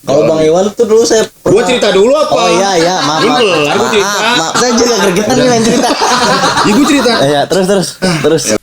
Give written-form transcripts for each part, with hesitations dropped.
Kalau Bang Iwan tuh dulu saya Gua cerita dulu apa? Oh iya, maaf. Belum, gua cerita. Maaf, saya juga gregetan nih main cerita. Ya gua cerita. Iya, terus.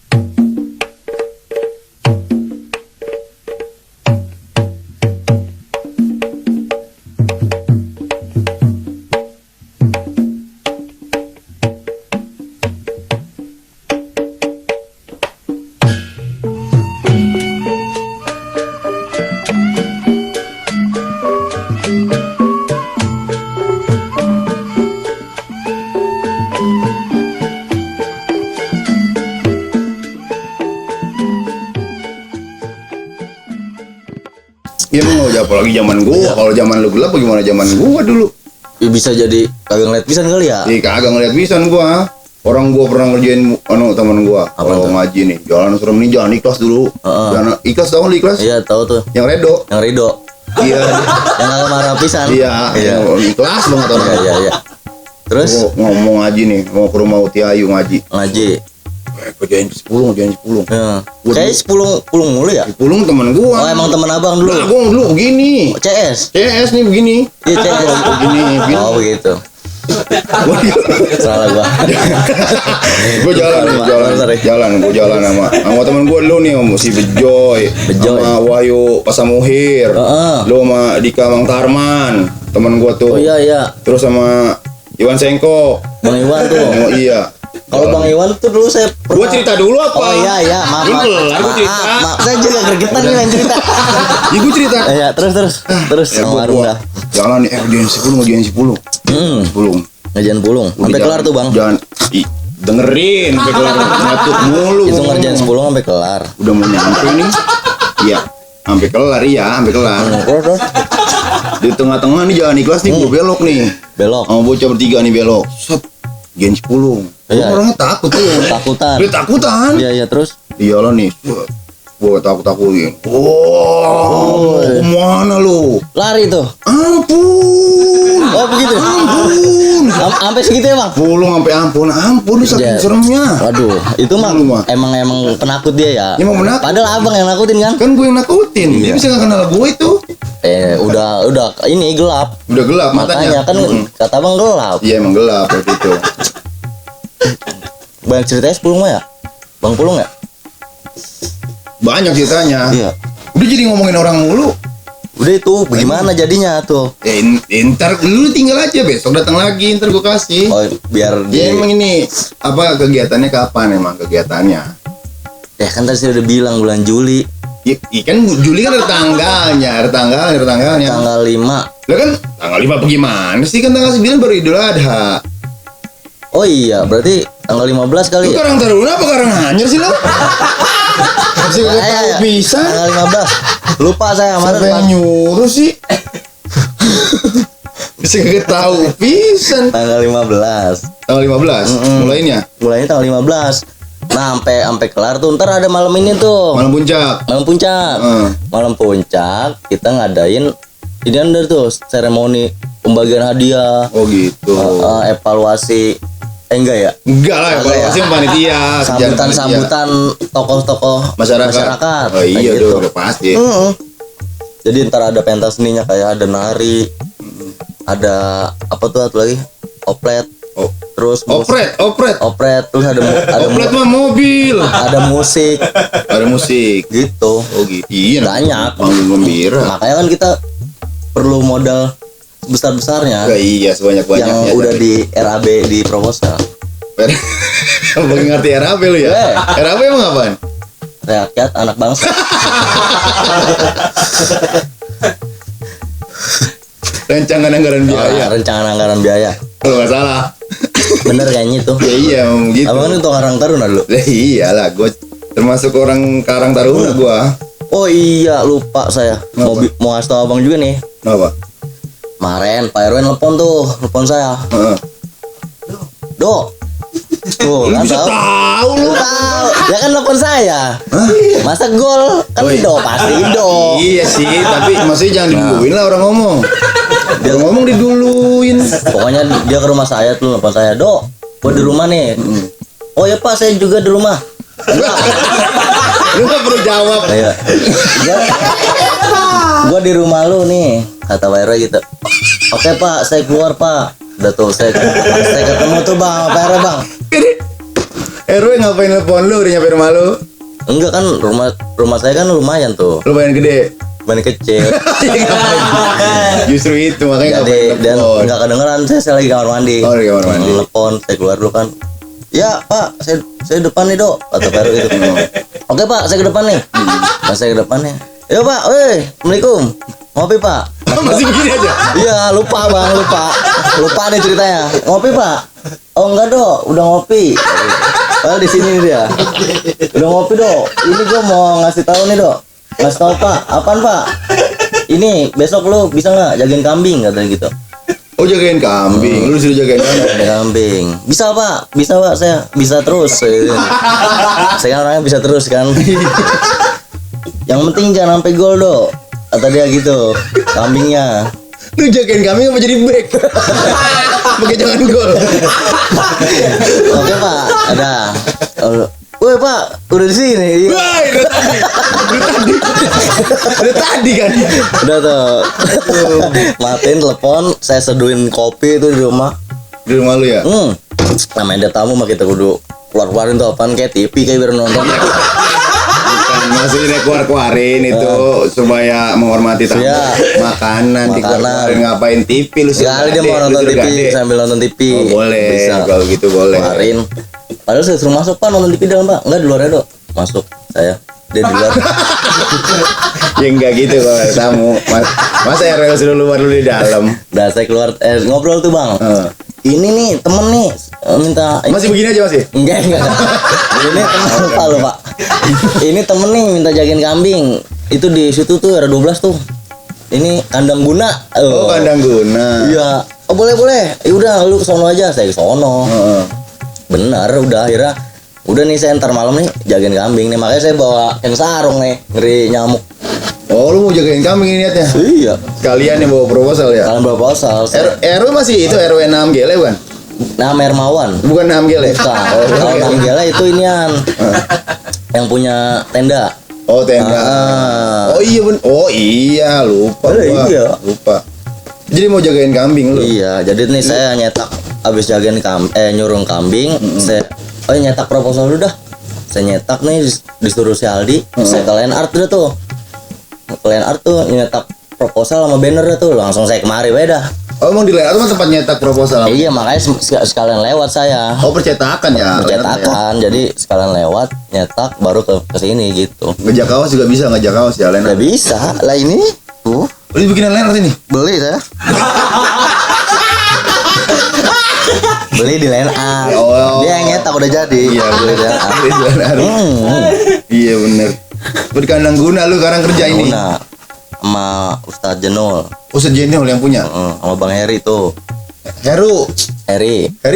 Ya mau jawab lagi zaman gua. Kalau zaman lu gelap bagaimana zaman gua dulu? Ya, bisa jadi kagak ngeliat pisan kali ya. Ih, kagak ngeliat pisan gua. Orang gua pernah ngerjain teman gua. Kalau ngaji nih, jalan serem nih jangan ikhlas dulu. Jangan ikhlas, tahu ikhlas? Iya, tahu tuh. Yang redo. Yang Rido. Iya. Yang kagak marah pisan. Iya. Ikhlas banget orang. Iya. Terus Gua ngomong ngaji nih, mau ke rumah Uti Ayu ngaji. ngaji. Kerjain 10. Ya. Kayak 10 mulu ya? 10 teman gua. Oh, emang teman abang dulu. Nah, gua dulu begini. CS. CS nih begini. Iya, CS. Begini. Oh, begitu. Salah gua. Gua jalan sama temen gua dulu nih, si Bejoy. Sama Wahyu Pasamuhir. Lu sama Dika Mang Tarman, temen gua tuh. Oh iya. Terus sama Iwan Sengko. Bang Iwan tuh. Oh iya. Kalau Bang Iwan tuh dulu saya Gua cerita dulu apa? Oh iya, maaf. Gua cerita. Maaf, saya juga gregetan nih main cerita. Ya gua cerita. Iya, terus sama warung dah. Jalan nih, ngerjain 10. 10. Ngerjain pulung. Sampai kelar tuh, Bang. Jangan dengerin sampai kelar ngatuk mulu. Itu ngerjain 10 sampai kelar. Udah mau nyampe nih. Iya, sampai kelar. Terus Di tengah-tengah nih jalan ikhlas nih, gua belok nih. belok. Sama bocah bertiga nih belok. Set. Gen 10. Iya. Orangnya takut tuh. Dia takutan. Iya, terus. Iya lah nih. Gua takut-takutin. Wow, kemana lu? Lari tuh. Ampun. Oh, begitu. Ampun. Sampai segitu ya, Bang? Pulung sampai ampun saking Ya. seremnya. Waduh, itu mah emang penakut dia ya. Ya, emang penakut. Padahal abang yang nakutin kan? Kan gue yang nakutin. Dia bisa gak kenal gue itu. Udah ini gelap. Udah gelap Makanya matanya. kan kata abang gelap. Iya emang gelap waktu itu. Banyak ceritanya 10 mah ya? Bang Pulung ya? Banyak ceritanya. Iya. Udah jadi ngomongin orang mulu. Udah itu bagaimana jadinya tuh? Ntar lu tinggal aja, besok datang lagi, ntar gue kasih. Oh, biar Ya emang ini apa kegiatannya kapan emang kegiatannya? Ya kan tadi saya udah bilang bulan Juli. Ya, kan Juli kan ada tanggalnya. Tanggal 5. Lah kan tanggal 5 apa gimana sih? Kan tanggal 9 baru Idul Adha. Oh iya, berarti tanggal 15 kali Lu ya? Karang Taruna apa Karang Anyar sih lo? Masih gak tahu bisa. Tanggal 15. Lupa saya kemarin. Siapa yang nyuruh sih? Bisa gak tahu pisan. Tanggal 15. Tanggal 15 mulainya. Mulainya tanggal 15. Nah, sampai kelar tuh ntar ada malam ini tuh. Malam puncak. Malam puncak kita ngadain ini ada tuh seremoni pembagian hadiah. Oh gitu. Evaluasi enggak ya? Enggak lah, evaluasi panitia. Sambutan tokoh-tokoh masyarakat. Oh iya gitu. udah pasti. Jadi ntar ada pentas seninya kayak ada nari, ada apa tuh satu lagi? Oplet. Terus opret terus ada opret mah mobil. Ada musik gitu. Oh gitu. Iya. Banyak. Panggung gembira. Makanya kan kita perlu modal besar-besarnya. Iya, sebanyak-banyaknya. Yang udah di RAB di proposal. Bagi ngerti RAB lu ya? RAB emang apaan? Rakyat anak bangsa. Rancangan anggaran biaya. Kalau nggak salah. Bener kayaknya itu. Ya iya, gitu. Abang kan itu Karang Taruna dulu. Iyalah, gue termasuk orang Karang Taruna gua. Oh iya, lupa saya. Mau ngasih tau abang juga nih. Apa? Kemarin Pak Erwin telepon saya. Do. Lu Kan bisa tahu lu. Tahu. Ya kan telepon saya. Masa gol kan do pasti do. Iya sih, tapi maksudnya jangan diduluin lah orang ngomong. Dia ngomong diduluin. Pokoknya dia ke rumah saya tuh telepon saya, "Do, gua di rumah nih." "Oh ya Pak, saya juga di rumah." Lu gak perlu jawab. Iya. gua di rumah lu nih, kata Pak RW gitu. Oke Pak, saya keluar Pak. Udah tuh saya ketemu tuh Bang, Pak RW Bang. RW ngapain telepon lu udah nyampe rumah lu? Enggak kan rumah saya kan lumayan tuh. Lumayan gede. Lumayan kecil. Justru itu makanya Jadi ngapain dan telepon. enggak kedengeran saya lagi kamar mandi. Oh, di kamar mandi. Telepon, saya keluar dulu kan. Ya Pak, saya depan nih Dok, kata Pak RW gitu. Oke Pak, saya ke depan nih. Pas saya ke depannya. Yo Pak, Assalamualaikum. Ngopi Pak. Masih begini aja. Iya, lupa Bang, lupa nih ceritanya. Ngopi Pak. Oh enggak Dok, udah ngopi. Padahal di sini nih dia. Udah ngopi Dok. Ini gua mau ngasih tahu nih Dok. Ngasih tahu Pak. Apaan Pak? Ini besok lu bisa nggak jagain kambing katanya gitu. Oh jagain kambing, lu sudah jagain kambing. Jagain kambing. Bisa Pak, saya bisa terus. Saya kan orangnya bisa terus kan. Yang penting jangan sampai gol Dok. Kata dia gitu. Kambingnya. Lu jagain kambing apa jadi back? Pakai jangan gol. Oke Pak, ada. Woi Pak, udah di sini. Wah, udah tadi kan. Udah tuh. Matiin telepon, saya seduhin kopi itu di rumah. Di rumah lu ya? Namanya ada tamu mah kita kudu keluarin tuh apaan kayak TV kayak biar nonton. Maksudnya keluarin itu supaya menghormati tamu. Iya. Makanan dikeluarin ngapain TV lu Sekali dia mau nonton TV sambil nonton TV. Oh, boleh. Bisa. Kalau gitu boleh. Keluarin. Padahal saya suruh masuk Pak nonton TV dalam Pak. Enggak di luar ya Dok. Masuk saya. Dia di luar. Ya enggak gitu kalau ada tamu. Masa RL suruh luar lu di dalam. Udah saya keluar ngobrol tuh Bang. Ini nih temen nih minta Masih begini aja masih? Enggak. Ini temen lupa lo Pak. Ini temen nih minta jagain kambing. Itu di situ tuh ada 12 tuh. Ini kandang guna. Oh, kandang guna. Iya. Oh boleh. Ya udah lu ke sono aja. Saya ke sono. Benar udah akhirnya. Udah nih saya ntar malam nih jagain kambing nih. Makanya saya bawa yang sarung nih. Ngeri nyamuk. Oh, lu mau jagain kambing ini niatnya? Iya. Kalian yang bawa proposal ya? Kalian bawa proposal. RW masih itu RW 6 Gele bukan? Nama Hermawan. Bukan 6 Gele. Bukan. Kalau Nanggela itu inian. Yang punya tenda. Oh, tenda. Oh iya lupa gua. Iya. Lupa. Jadi mau jagain kambing lu? Iya, jadi nih saya nyetak habis jagain nyurung kambing, saya nyetak proposal dulu dah. Saya nyetak nih disuruh si Aldi, saya ke Line Art udah tuh. Ke Line Art tuh nyetak proposal sama banner dah tuh, langsung saya kemari beda. Oh, emang di Line Art tempat nyetak proposal? Iya, makanya sekalian lewat saya. Oh, percetakan ya? Percetakan, jadi sekalian lewat nyetak baru ke sini gitu. Ngejak kaos juga bisa, ngejak kaos ya Line Art? Nggak bisa, lah ini tuh. Lu bikin Line Art ini? Beli saya. Beli di Line Art. Oh. Dia yang nyetak udah jadi. Iya, beli di Line Art. Beli di Line Art. Iya bener. Di kandang guna lu sekarang kerja ini? Guna. Sama Ustadz Jenul. Ustadz Jenul yang punya? Sama Bang Heri tuh. Heru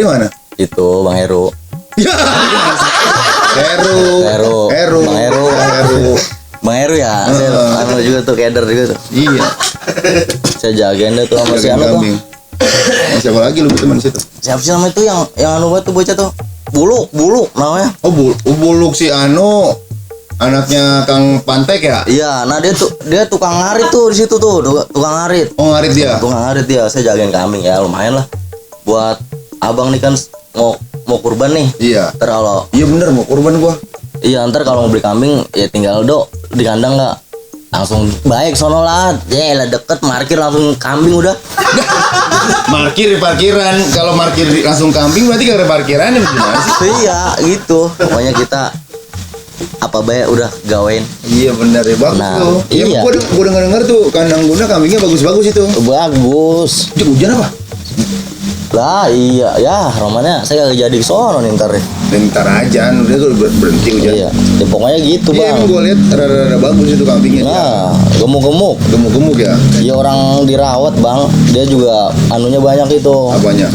mana? Itu Bang Heru. Ya. Heru. Bang Heru ya. Saya juga tuh keder juga tuh. Iya. Saya jagain deh tuh sama si Anu tuh. Siapa lagi lu teman situ? Siapa sih namanya itu yang anu banget tuh bocah tuh? Buluk namanya. Oh, Buluk si Anu. Anaknya Kang Pantek ya? Iya, nah dia tukang ngarit tuh di situ tuh, tukang ngarit. Oh, ngarit dia. Tukang ngarit dia. Saya jagain kambing ya, lumayan lah. Buat abang nih kan mau kurban nih. Iya. Ntar kalau iya bener mau kurban gua. Iya, ntar kalau mau beli kambing ya tinggal di kandang nggak langsung baik sono lah. Ya lah deket parkir langsung kambing udah. Parkir di parkiran. Kalau parkir langsung kambing berarti gak ada parkirannya gimana sih? Iya, gitu. Pokoknya kita apa baik udah gawain. Iya benar ya, bagus tuh. Iya. Gua denger tuh kandang guna kambingnya bagus-bagus itu. Bagus. Hujan apa? Lah iya, ya romannya saya kagak jadi ke sono nih ntar ya. Ntar aja, udah tuh berhenti hujan. Iya, ya pokoknya gitu Iya, bang. gua lihat rada-rada bagus itu kambingnya. Nah, gemuk ya. Iya orang dirawat bang, dia juga anunya banyak itu. Apanya?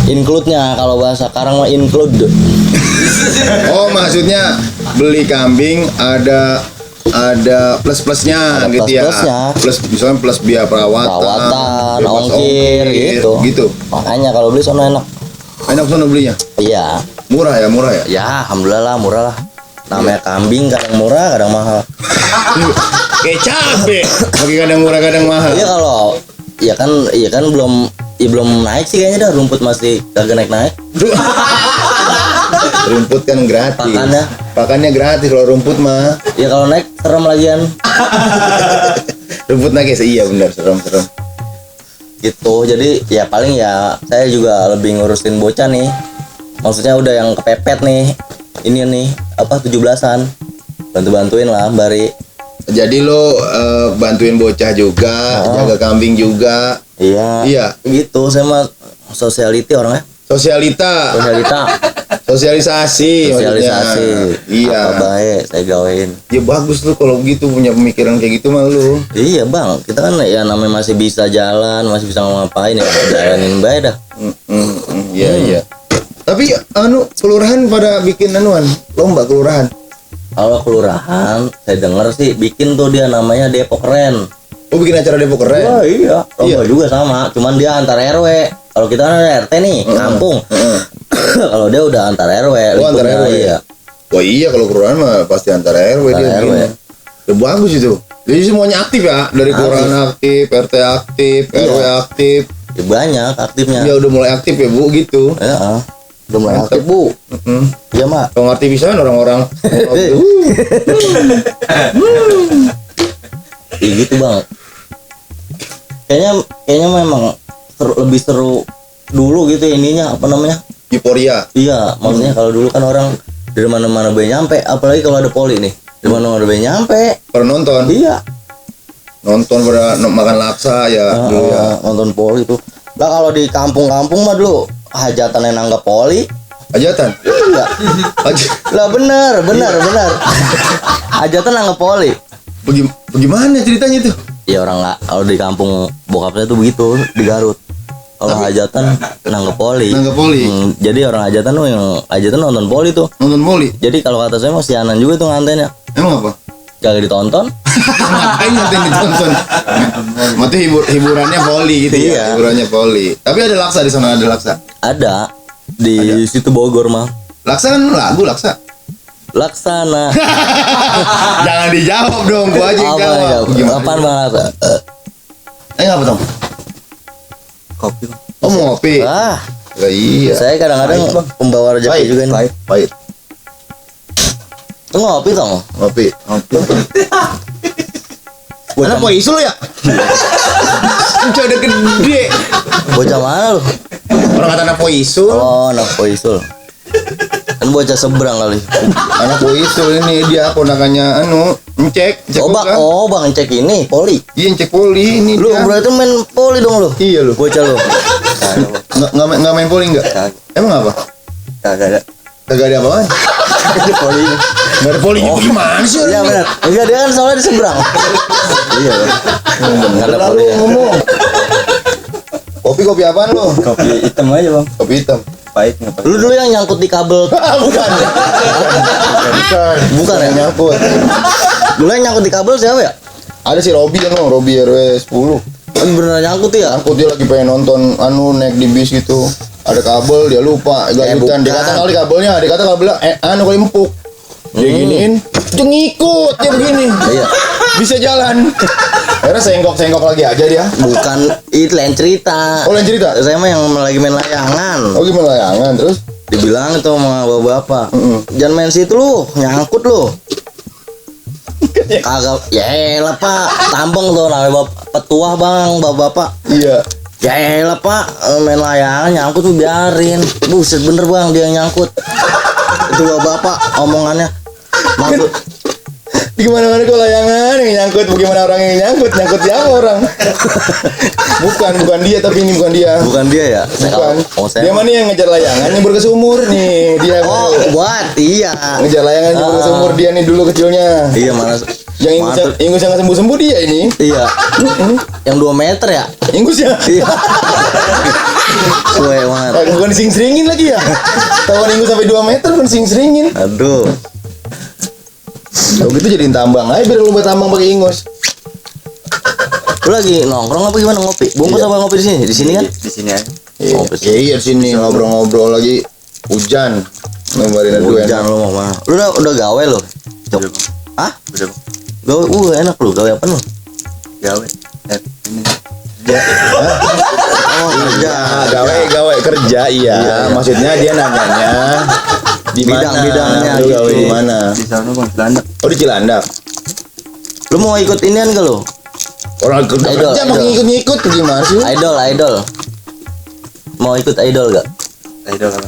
Include-nya, kalau bahasa sekarang mah include. Oh, maksudnya beli kambing ada plus-plusnya gitu ya. Plus misalnya plus biaya perawatan, ongkir gitu. Makanya kalau beli sono enak. Enak sono belinya. Iya. Murah ya. Ya, alhamdulillah lah, murah lah. Namanya kambing kadang murah, kadang mahal. Kayak cabe. Pakai kadang murah kadang mahal. Iya kalau iya kan belum naik sih kayaknya dah, rumput masih kagak naik. Rumput kan gratis. Pakannya gratis kalau rumput mah. Ya kalau naik serem lagian. Rumput naik sih iya benar serem. Gitu. Jadi ya paling ya saya juga lebih ngurusin bocah nih. Maksudnya udah yang kepepet nih. Ini nih apa 17-an. Bantu-bantuin lah Bari. Jadi lo bantuin bocah juga, jaga kambing juga. Iya. Gitu saya mah sosiality orangnya. Sosialisasi. Iya. Apa baik saya gawain. Ya bagus lu kalau gitu punya pemikiran kayak gitu mah lu. Iya bang, kita kan ya namanya masih bisa jalan, masih bisa ngapain ya jalanin baik dah. Iya. Tapi kelurahan pada bikin lomba kelurahan. Kalau kelurahan, saya dengar sih bikin tuh dia namanya Depok Keren. Oh bikin acara Depok Keren? Oh, iya. Lomba juga sama, cuman dia antar RW. Kalau kita kan RT nih, kampung. Kalau dia udah antar RW. Oh antar RW. Iya. Wah iya kalau kelurahan mah pasti antar RW dia. RW. Ya, bagus itu. Jadi semuanya aktif ya, dari kelurahan aktif, RT aktif, RW aktif. Ya, banyak aktifnya. Ya udah mulai aktif ya Bu gitu. Ya. Udah mulai aktif Bu. Iya mak. Kalau ngerti bisa orang-orang. Iya gitu bang. Kayaknya memang lebih seru dulu gitu ininya apa namanya? Euforia. Iya, maksudnya kalau dulu kan orang dari mana-mana be nyampe, apalagi kalau ada poli nih. Dari mana-mana be nyampe. Pernah nonton? Iya. Nonton pada makan laksa ya dulu ya. Nonton poli tuh. Lah kalau di kampung-kampung mah dulu hajatan yang nanggap poli. Hajatan? Iya. Lah bener. Hajatan nanggap poli. Bagaimana ceritanya tuh? Ya orang nggak, kalau di kampung bokap saya tuh begitu di Garut. Kalau hajatan nanggap poli. Jadi orang hajatan tuh yang hajatan nonton poli tuh. Nonton poli. Jadi kalau kata saya mah sianan juga tuh ngantennya. Emang apa? Gak ditonton. Ngapain nanti ditonton? Mati hiburannya poli gitu ya. Hiburannya poli. Tapi ada laksa di sana, ada laksa. Ada di situ Bogor mah. Laksa kan lagu laksa. Laksana. Jangan dijawab dong, gua aja yang jawab. Apaan bang Laksa? Apa Tom? Kopi. Oh mau kopi? Ah. Ya, iya. Saya kadang-kadang pembawa rezeki juga nih. Pahit. Lu ngopi Tom? Ngopi. Mana po isul ya? Udah gede. Bocah mana lu? Orang kata anak po isul. Oh, anak po isul. Kan bocah seberang kali. Anak po isul ini dia ponakannya ngecek. Bang ngecek ini poli. Iya ngecek poli ini. Lu berarti main poli dong lu? Iya lu. Bocah lu. Nggak main poli nggak? Emang apa? Kagak ada. Kagak ada apaan? Ada poli. Nggak ada polinya gimana sih? Iya benar. Enggak dia kan soalnya di seberang. Iya. Enggak ada poli. Ngomong. Kopi apaan lu? Kopi hitam aja bang. Kopi hitam. Pahit nggak? Lu dulu yang nyangkut di kabel. Bukan ya? Nyangkut. Dulu yang nyangkut di kabel siapa ya? Ada si Robi Robi RW 10. Beneran nyangkut ya? Nyangkut dia lagi pengen nonton naik di bis gitu. Ada kabel dia lupa gayutan. Dia kata kali kabelnya, kali empuk. Dia giniin, dia ngikut dia begini. Iya. Bisa jalan. Akhirnya senggok lagi aja dia. Bukan, itu lain cerita. Oh lain cerita? Saya mah yang lagi main layangan. Oh gimana layangan terus? Dibilang itu sama bapak-bapak, jangan main situ lu, nyangkut lu. Kagak, ya elah pak, tampung tuh namanya petuah bang, bapak-bapak. Iya. Ya elah pak, main layangan nyangkut tuh biarin. Buset bener bang dia yang nyangkut. Itu bapak omongannya. Maksud di mana-mana kok layangan yang nyangkut, bagaimana orang yang nyangkut siapa orang? bukan dia tapi ini bukan dia. Bukan dia ya? Bukan. Dia mana yang ngejar layangan nyebur ke sumur nih dia. Oh, buat iya. Ngejar layangan nyebur ke sumur dia nih dulu kecilnya. Iya mana? Yang ingus yang sembuh dia ini. Iya. Yang 2 meter ya? Ingus ya? Iya. Suwe banget. Bukan dising-seringin lagi ya? Tawan ingus sampai 2 meter bukan dising-seringin. Aduh. Kalau gitu jadiin tambang aja biar lu buat tambang pakai ingus. Lu lagi nongkrong apa gimana ngopi? Bungkus apa ngopi di sini? Di sini kan? Di sini aja. Iya di sini ngobrol-ngobrol lagi hujan. Nomborin hujan lu mau mana? Lu udah gawe lu? Udah. Hah? Udah. Gawe, enak lu. Gawe apa lu? Gawe. Ini. Oh, kerja. Gawe kerja iya. Maksudnya dia nanyanya di mana? Bidangnya Lu gitu. gawe di mana? Di sana Bang, Cilandak. Oh di Cilandak. Lu mau ikut inian gak lu? Orang kerja Idol. mau ngikut gimana sih? Idol. Mau ikut idol gak? Idol apa?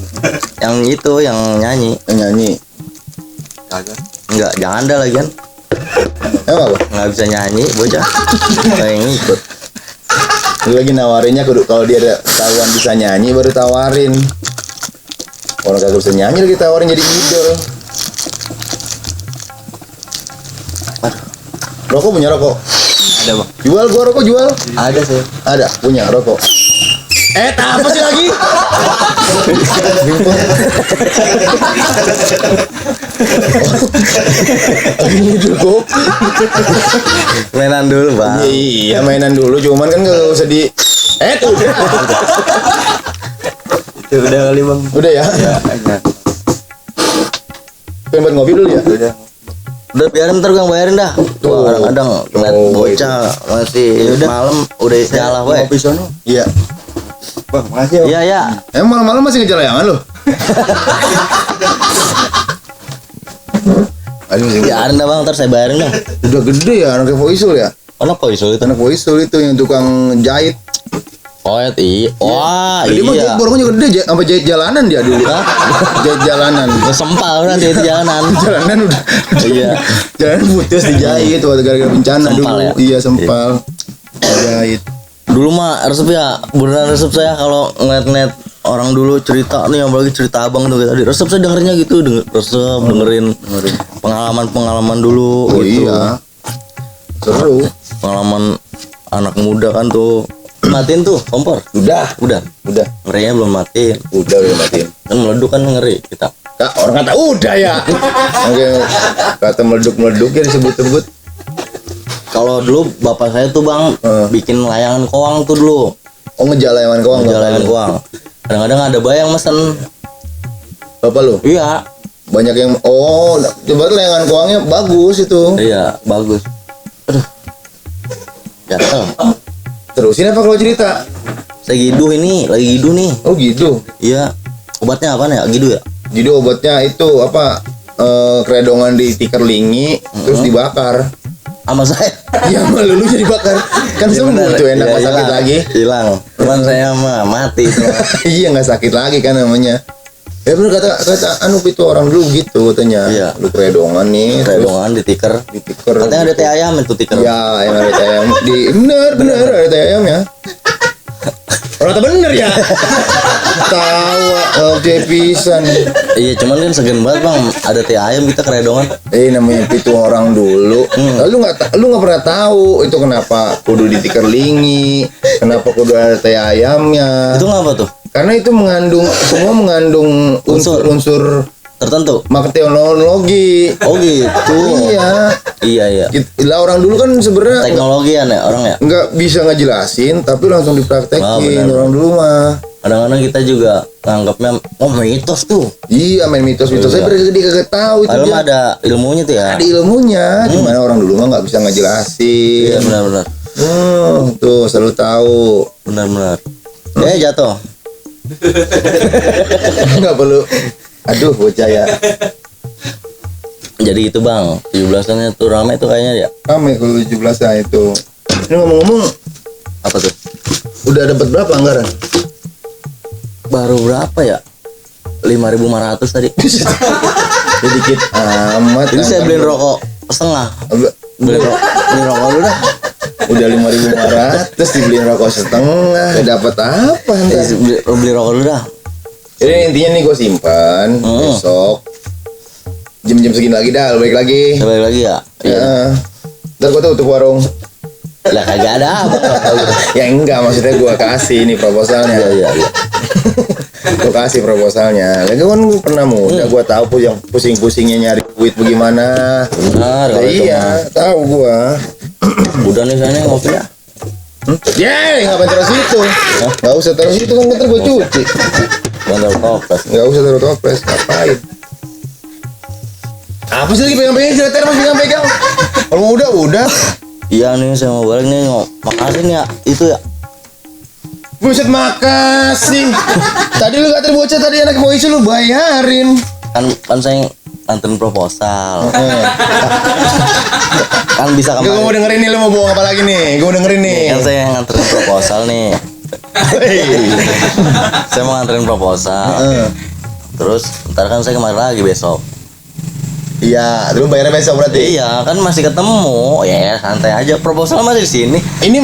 Yang itu, yang nyanyi. Nyanyi. Kagak. Enggak, jangan ada lagi kan. Emang apa? Nggak bisa nyanyi, bocah. Pengen ikut. Lu lagi nawarinnya kalau dia ada tahuan bisa nyanyi baru tawarin. Orang kagak bisa nyanyi lagi tawarin jadi idol. Rokok punya rokok? Ada Bang. Jual gua rokok jual? Ada sih. Ada punya rokok. Apa sih lagi? Ini dulu kopi. Mainan dulu, Bang. Iya mainan dulu, cuman kan gak usah di. Udah. Itu udah kali Bang. Udah ya? Ya, enak. Pengen buat ngopi dulu ya? Udah. Udah biarin ntar gue bayarin dah. Tuh. Wah, kadang-kadang ngeliat Oh, bocah masih malam udah nyala we. Ngopi sono. Iya. Bang, makasih ya. Bang. Iya, ya. Emang malam-malam masih ngejar layangan lo? Aduh, Biarin dah Bang, ntar saya bayarin dah. udah gede ya anaknya Voisul ya? Mana Poisul itu? Anak Voisul itu yang tukang jahit. Oh, iya. Wah, Jadi mah iya. jahit borongnya gede, sampai jahit jalanan dia dulu. Jahit jalanan. Sempal nanti itu jalanan. Jalanan udah. Iya. Jalanan putus dijahit waktu gara-gara bencana Sempal dulu. ya? Iya sempal. Jahit. Dulu mah resep ya, beneran resep saya kalau ngeliat-ngeliat orang dulu cerita nih, apalagi cerita abang tuh tadi. Resep saya dengerinnya gitu, dengerin pengalaman dulu Oh gitu. iya. Seru. Pengalaman anak muda kan tuh. Matiin tuh kompor. Udah. Udah. Udah. Ngerinya belum matiin. Udah matiin. Kan meleduk kan ngeri kita. Kak, orang kata udah ya. Oke. Kata meleduk-meleduk ya disebut-sebut. Kalau dulu bapak saya tuh Bang bikin layangan koang tuh dulu. Oh ngejalanan koang. Layangan koang. Kadang-kadang ada bayang mesen. Bapak lu? Iya. Banyak yang coba layangan koangnya bagus itu. Iya, bagus. Aduh. Gatel. Terusin apa kalau cerita? Saya giduh ini, lagi giduh nih. Oh gitu. Iya. Obatnya apaan ya? Giduh ya? Jadi obatnya itu apa? Keredongan di tikar lingi terus dibakar. Sama saya. Ya malu lu jadi bakar. Kan sembuh bener. tuh enak Iya, nggak sakit hilang. lagi. Hilang. Cuman saya mah mati itu. Iya nggak sakit lagi kan namanya. Ya bener kata Anup itu orang dulu gitu katanya. Iya. Lu keredongan nih. Redongan di tikar. Di tikar. Katanya ada teh ayam itu tikar. Ya yang ada teh ayam. Bener ada teh ayam ya. Orang tak bener ya. Tawa pisan. Iya, cuman kan segen banget Bang. Ada teh ayam kita keredongan. Namanya itu orang dulu. Lu nggak pernah tahu itu kenapa kudu ditikar lingi, kenapa kudu ada teh ayamnya. Itu ngapa tuh? Karena itu semua mengandung unsur Tertentu. teknologi. Oh gitu. Iya. Iya. Lah orang dulu kan sebenarnya Teknologian ya orang ya. nggak bisa ngejelasin, tapi langsung dipraktekin benar. orang dulu mah. Kadang-kadang kita juga nganggapnya mitos tuh. Iya main mitos-mitos. Saya kagak tahu itu Padahal dia. mah ada ilmunya tuh ya. Ada ilmunya, cuman orang dulu mah nggak bisa Iya ngejelasin. benar-benar. Tuh selalu tahu. Benar-benar. Jatuh. Nggak perlu. Aduh bocah ya. Jadi itu Bang, 17-annya tuh ramai tuh kayaknya ya. Rame kalau 17-an itu. Ini ngomong-ngomong, Apa tuh? udah dapat berapa anggaran? Baru berapa ya? 5.500 tadi. Sedikit amat. Ini saya beliin rokok setengah. Beli rokok dulu dah. Udah 5.500 dibeliin rokok setengah. Dapat apa ntar? Beli rokok dulu dah. Jadi intinya nih gue simpan besok jam-jam segini lagi dah, balik lagi. Saya balik lagi ya. Ya. Ntar gue tutup warung. Lah kagak ada apa. Ya enggak, maksudnya gue kasih nih proposalnya. Iya. Gue kasih proposalnya. Lagi kan gue pernah muda, gue tahu yang pusing-pusingnya nyari duit bagaimana. Benar. Nah, Kalau itu iya, tahu gue. mah. Udah nih saya ngopi ya. Ya, ngapain terus itu? Nggak usah terus itu kan ntar gue cuci. Bandar toples. Nggak usah taruh toples, ngapain? Apa sih lagi pegang-pegang jilat termos pegang-pegang? Kalau udah. Iya nih saya mau balik nih. Makasih nih ya. Itu ya. Buset makasih. Tadi lu kata bocah tadi anak mau isi lu bayarin. Kan saya nganterin proposal. Kan bisa Gue mau dengerin nih, lu mau bohong apa lagi nih? Gue mau dengerin nih. Kan saya nganterin proposal nih. Saya mau nganterin proposal. Terus ntar kan saya kemarin lagi besok. Iya, lu bayarnya besok berarti. Iya, kan masih ketemu. Ya santai aja. Proposal masih di sini. Ini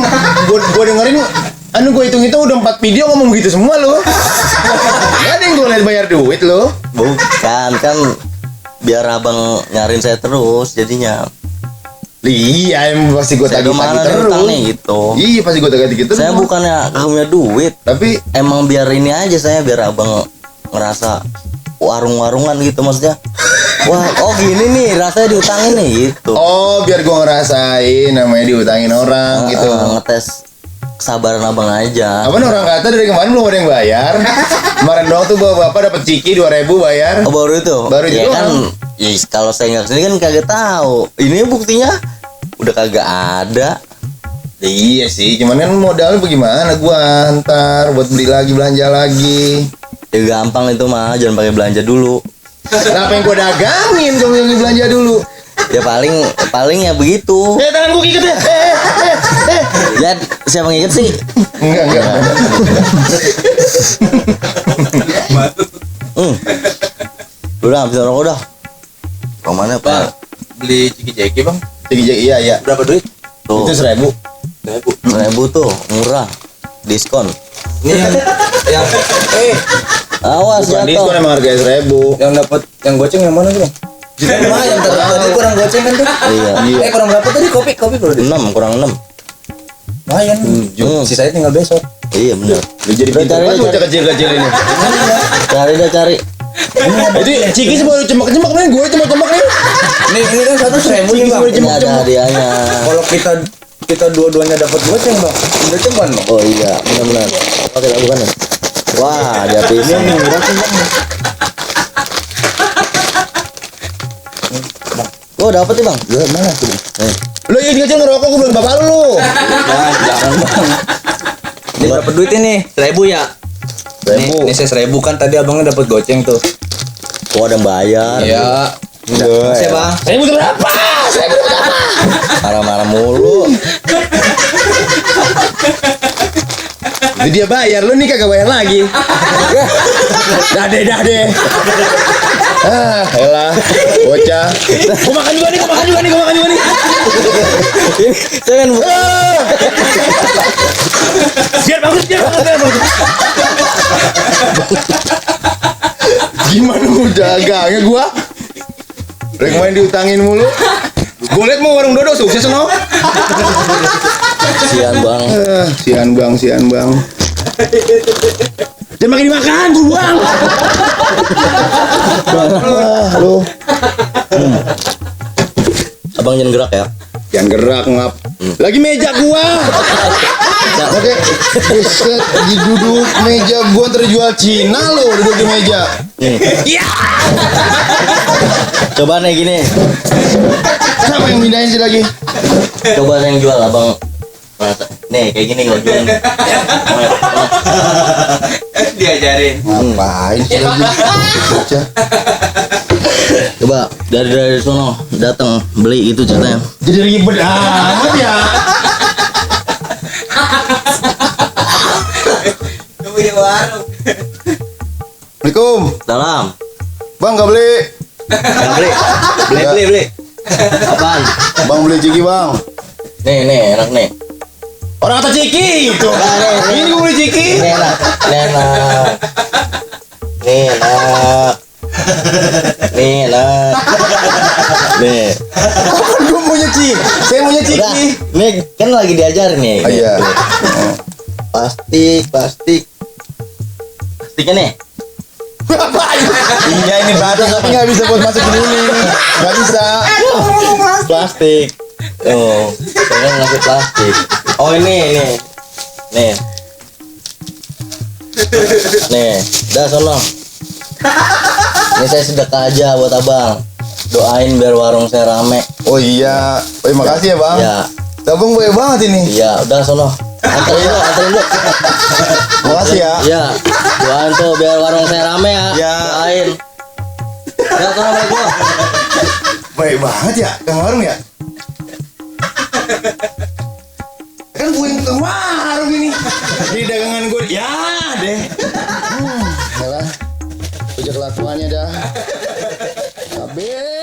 gue dengerin, gue hitung-hitung udah 4 video ngomong gitu semua lu. Gak ada yang gue liat bayar duit lu. Bukan, kan biar abang nyariin saya terus jadinya. Iya, emang pasti gue Saya tagih-tagih kemana terus. utang nih gitu. Iya, pasti gue tagih-tagih terus. Saya bukannya gak punya duit, Tapi emang biar ini aja saya biar abang ngerasa warung-warungan gitu maksudnya. Wah, oh gini nih rasanya diutangin nih gitu. oh biar gue ngerasain namanya diutangin orang gitu. Ngetes kesabaran abang aja. Apa nih orang kata dari kemarin belum ada yang bayar. Kemarin doang tuh bapak dapat ciki 2.000 bayar. Oh baru itu? Baru itu ya kan, doang. ya, kalau saya nggak kesini kan kagak tahu. Ini buktinya udah kagak ada. Iya sih, cuman kan modalnya bagaimana gua ntar buat beli lagi belanja lagi. Ya gampang itu mah, jangan pakai belanja dulu. Kenapa yang gua dagangin kalau yang belanja dulu? Ya paling ya begitu. Tangan gua ikat ya. Ya siapa ngikat sih? Enggak. Udah habis rokok udah. Ke mana Pak? Beli ciki-ciki bang. Ciki-ciki iya. Berapa duit? Tuh, Itu 1.000. 1.000 tuh murah. Diskon. Ini yang Awas Bukan diskon jatuh. emang harganya 1.000. yang dapat yang goceng yang mana tuh bang? Lumayan tadi kurang goceng kan tuh. Iya. Kurang berapa tadi kopi bro? 6 kurang 6. Lumayan. Sisanya tinggal besok. Iya benar. Lu jadi pintar Cari, banget cari. bocah kecil-kecil ini. Cari. Itu ciki semua cemak-cemak nih, gue cemak-cemak nih. Ini kan 100.000 nih bang. Ini ada hadiahnya. Kalau kita dua-duanya dapat goceng bang, udah ceban bang. Oh iya, benar-benar. Oke, bukan ya? Wah, ada pisang. Oh, dapat nih, Bang. Ya, mana tuh? Nih. Lu yang kecil ngerokok, gue bilang bapak lu. Jangan bang. Ini berapa duit ini? 1.000 ya? 1.000. Ini saya 1.000 kan tadi abangnya dapat goceng tuh. Oh, ada yang bayar. Iya. Saya bang. 1.000 berapa? 1.000 berapa? Marah-marah mulu. Itu dia bayar, lu nih kagak bayar lagi. Dah deh. Ah, elah, bocah. Gua makan juga nih. Saya kan Biar bagus. Gimana mau dagangnya gua? Rek main diutangin mulu. Gua liat mau warung dodo sukses no. kasihan, Bang. Sian bang. Jangan makin dimakan, gua buang. Lu. Abang jangan gerak ya. Jangan gerak ngap. Lagi meja gua. Oke. Buset, di duduk meja gua terjual Cina lo duduk di meja. Nih. Iya. Coba nih gini. Siapa yang mindahin sih lagi? Coba yang jual, Abang. Nih, kayak gini kalau jual. Diajarin. Ngapain sih lagi? Bocah. Coba dari sono datang beli itu ceritanya. Jadi ribet amat ya. Punya warung. Assalamualaikum. Salam. Bang nggak beli. Yang beli. Apaan? Bang beli ciki bang. Nih enak nih. Orang kata ciki itu. Ini gue beli ciki. Nih enak. Nih. Kapan gue punya ciki? Saya punya Udah, ciki. nih kan lagi diajarin nih. Oh, iya. Plastiknya nih. Iya ini batu tapi nggak bisa buat masukin ini. Nggak bisa. Plastik. Oh, saya kan ngasih plastik. Oh ini. Nih, dah sono. Ini saya sedekah aja buat abang. doain biar warung saya rame. Oh iya. Makasih ya bang. Ya. Abang baik banget ini. Iya, udah sono. Anterin lu. Makasih ya. Iya. Doain tuh biar warung saya rame ya. Ya. Doain. Ya, sono baik gua. Baik banget ya, Kang Warung ya. Kan bukan Kang Warung ini. Di dagangan gue. Ya deh. Yalah. Puja kelakuannya dah. Kabeh.